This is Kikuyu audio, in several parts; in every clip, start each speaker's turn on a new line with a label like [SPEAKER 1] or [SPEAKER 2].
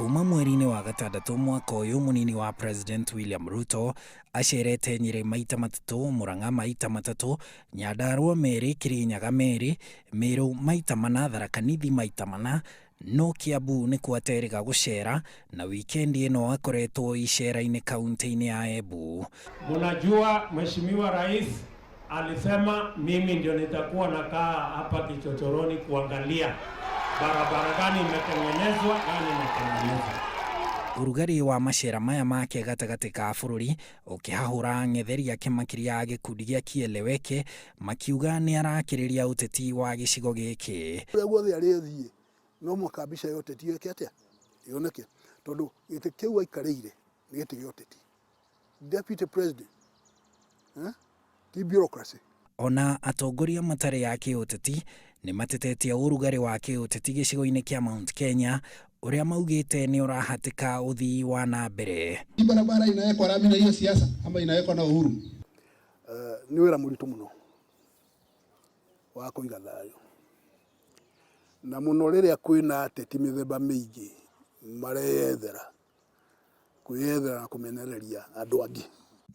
[SPEAKER 1] Kuma mweri-inĩ wa gatandatũ mwaka ũyũ, mũnini wa President William Ruto acerete Nyĩrĩ maita matatũ, Murang'a maita matatũ, Nyandarua merĩ, Kirinyaga merĩ, Meru maita mana, Tharaka Nithi maita mana, no Kiambu nĩkuo aterĩga gũcera na wikendi ĩno akoretwo icera-inĩ kaunti-inĩ ya Embu.
[SPEAKER 2] Mnajua Mheshimiwa Rais alisema mimi ndio nitakuwa nakaa hapa kichochoroni kuangalia barabara gani imetengenezwa, gani imetengenezwa.
[SPEAKER 1] Ũrugarĩ wa macera maya make gatagatĩ ka bũrũri ũkĩhahũra ang'etheri ake makĩria a gĩkundi gĩa Kieleweke makiuga nĩ arakĩrĩria ũteti wa gĩcigo gĩkĩ.
[SPEAKER 3] Kũrĩa guothe arĩthiĩ no mũhaka mbica ya ũteti ĩke atĩa, yoneke, tondũ gĩtĩ kĩu aikarĩire nĩ gĩtĩ gĩa ũteti. Deputy President, ti bureaucracy.
[SPEAKER 1] Ona atongoria matarĩ a kĩũteti nĩ matetetie ũrugarĩ wa kĩũteti gĩcigo-inĩ kĩa Mount Kenya ũrĩa maugĩte nĩ ũrahatĩka ũthii wa na mbere.
[SPEAKER 4] Hii barabara inawekwa lami na hiyo siasa ama inawekwa na Uhuru?
[SPEAKER 3] Nĩ wĩra mũritũ mũno wa kũiga thayũ, na mũno rĩrĩa kwĩna ateti mĩthemba mĩingĩ mareyethera kwĩyethera na kũmenereria andũ angĩ.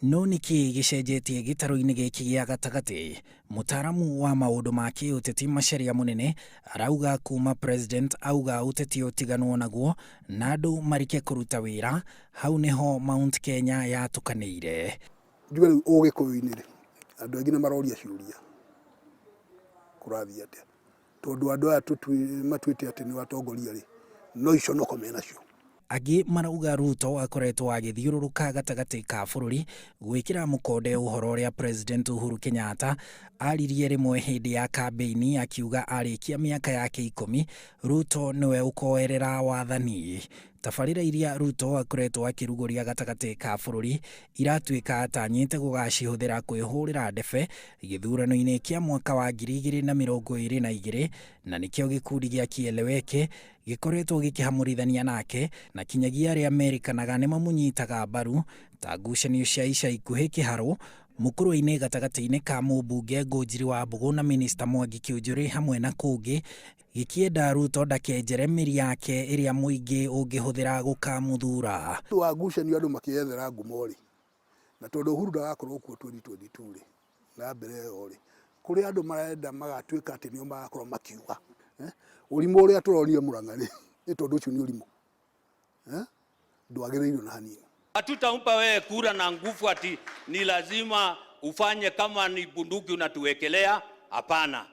[SPEAKER 1] No nĩkĩ gĩcenjetie gĩtarũ-inĩ gĩkĩ gĩa gatagatĩ? Mũtaaramu wa maũndũ ma kĩũteti Macharia Mũnene arauga kuma President auga ũteti ũtiganwo naguo na andũ marike kũruta wĩra, hau nĩho Mount Kenya yatũkanĩire.
[SPEAKER 3] Njuge rĩu ũgĩkũyũ-inĩ rĩ, andũ aingĩ nĩ maroria ciũria kũrathiĩ atĩa, tondũ andũ aya matuĩte atĩ nĩ atongoria rĩ, no iconoko menacio.
[SPEAKER 1] Angĩ marauga Ruto akoretwo agĩthiũrũrũka gatagatĩ ka bũrũri gwĩkĩra mũkonde ũhoro ũrĩa President Uhuru Kenyatta aririe rĩmwe hĩndĩ ya kambĩini akiuga arĩkia mĩaka yake 10 Ruto nĩwe ũkoerera wathani. Tabarĩra iria Ruto akoretwo akĩrugũria gatagatĩ ka bũrũri iratuĩka atanyĩte gũgacihũthĩra kwĩhũrĩra ndebe gĩthurano-inĩ kĩa mwaka wa 2022, na nĩkĩo gĩkundi gĩa Kieleweke gĩkoretwo gĩkĩhamũrithania nake na kinyagia arĩa merĩkanaga nĩ mamũnyitaga mbaru ta ngucanio cia ica ikuhĩ kĩharũ mũkũrũ-inĩ gatagatĩ-inĩ ka mũmbunge Ngũnjiri wa Mbũgũ na minista Mwangi Kĩũnjũrĩ hamwe na kũngĩ gĩkĩenda Ruto ndakenjere mĩri yake ĩrĩa mũingĩ ũngĩhũthĩra gũkamũthura.
[SPEAKER 3] Wa ngucanio andũ makĩyethera ngumo rĩ, na tondũ Uhuru ndagakorwo kuo 2022 rĩ, na mbere ĩyo rĩ, kũrĩ andũ marenda magatuĩka atĩ nĩo magakorwo makiuga. Ũrimũ ũrĩa tũronire Murang'a rĩ, nĩ tondũ ũcio nĩ ũrimũ. Ndwagĩrĩirwo na hanini.
[SPEAKER 5] Hatutampa wewe kura na nguvu ati ni lazima ufanye kama ni bunduki unatuwekelea, hapana.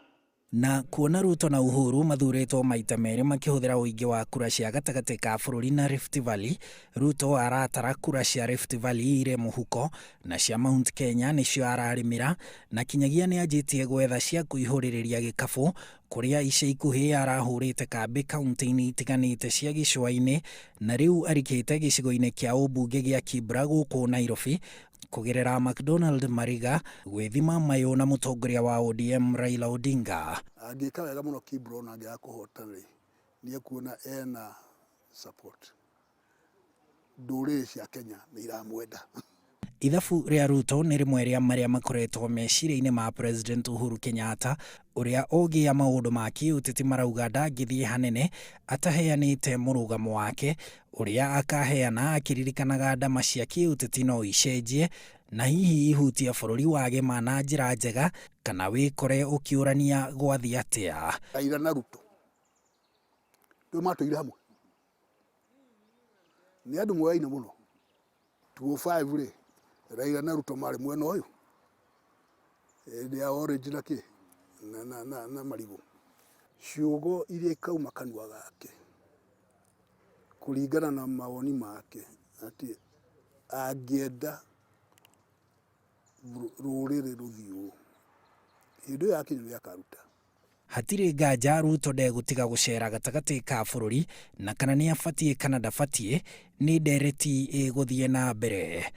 [SPEAKER 1] Na kuona Ruto na Uhuru mathurĩtwo maita merĩ makĩhũthĩra ũingĩ wa kura cia gatagatĩ ka bũrũri na Rift Valley, Ruto aratara kura cia Rift Valley irĩ mũhuko na cia Mount Kenya nĩcio ararĩmĩra, na kinyagia nĩ anjĩtie gwetha cia kũihũrĩrĩria gĩkabũ kũrĩa ica ikuhĩ arahũrĩte kambĩ kaunti-inĩ itiganĩte cia gĩcũa-inĩ na rĩu arikĩte gĩcigo-inĩ kĩa ũmbunge gĩa Kibra gũkũ Nairobi kũgerera McDonald Mariga gwĩthima mayũ na mũtongoria wa ODM Raila Odinga.
[SPEAKER 3] Angĩka wega mũno Kibra ona angĩaga kũhota rĩ, nĩ ekuona ena support. Ndũrĩrĩ cia Kenya nĩ iramwenda.
[SPEAKER 1] Ithabu rĩa Ruto nĩ rĩmwe rĩa marĩa makoretwo meciria-inĩ ma President Uhuru Kenyatta ũrĩa ũgĩa maũndũ ma kĩũteti marauga ndangĩthiĩ hanene ataheanĩte mũrũgamo wake ũrĩa akaheana akĩririkanaga ndama cia kĩũteti no icenjie na hihi ihutie bũrũri wagima na njĩra njega kana wĩkore ũkĩũrania gwathiĩ atĩa.
[SPEAKER 3] Raila na Ruto ndio matũire hamwe, nĩ andũ moyaine mũno. 205 rĩ, Raila na Ruto marĩ mwena ũyũ hĩndĩ ya orange na kĩ na, na, na, na marigũ. Ciugo iria ikauma kanua gake kũringana na mawoni make atĩ angĩenda rũrĩrĩ rũthiĩ ũũ, hĩndĩ ĩyo yakinya nĩ akaruta.
[SPEAKER 1] Hatirĩ nganja Ruto ndegũtiga gũcera gatagatĩ ka bũrũri na kana nĩ abatiĩ kana ndabatiĩ nĩ ndereti ĩgũthiĩ na mbere.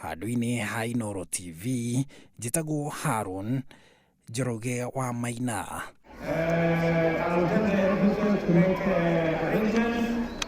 [SPEAKER 1] Handũ-inĩ ha Inooro TV, njĩtagwo Harun Njoroge wa Maina.
[SPEAKER 2] I will tell the officers to make